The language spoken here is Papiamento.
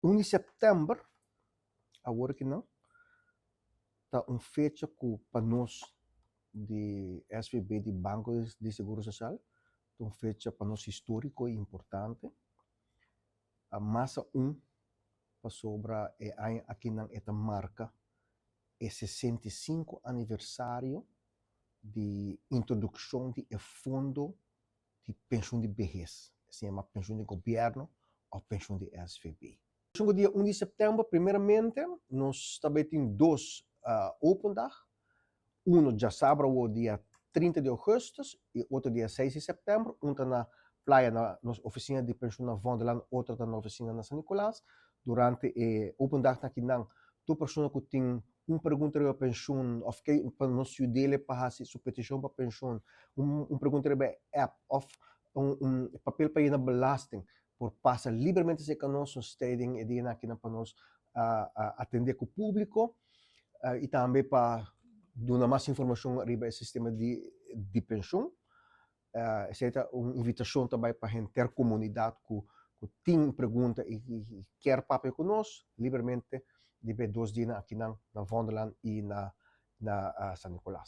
1 di sèptèmber, awor aki nan, ta un fecha ku pa nos di SVB, di Banko di Seguro Sosial, ta un fecha pa nos históriko i importante. Mas aun pasobra e aña akinan e ta marka e 65 aniversario di introdukshon di e fondo di penshun di behes, se yama penshun di gobièrnu òf penshun di SVB. Ku dia 1 di sèptèmber, primeramente, nos tambe tin dos open dag. Uno djasabra, dia 30 di ougùstùs, i otro dia 6 di sèptèmber. Un ta na Playa, na nos ofisina di penshun na Vondellaan, otro ta na ofisina na San Nicolas. Durante e open dag akinan, tur persona ku tin un pregunta riba penshun, òf ke pa nos yuda pa hasi su petishon pa penshun, un pregunta riba app, òf un papel pa yena belasting, por pasa liberamente serka nos. Nos ta e dia akinan pa nos atendé ku públiko i tambe pa duna mas informashon riba e sistema di penshun. Esei ta un invitashon tambe pa henter komunidat ku tin pregunta i ke papia ku nos liberamente riba e 2 dianan akinan na Vondellaan i na San Nicolas.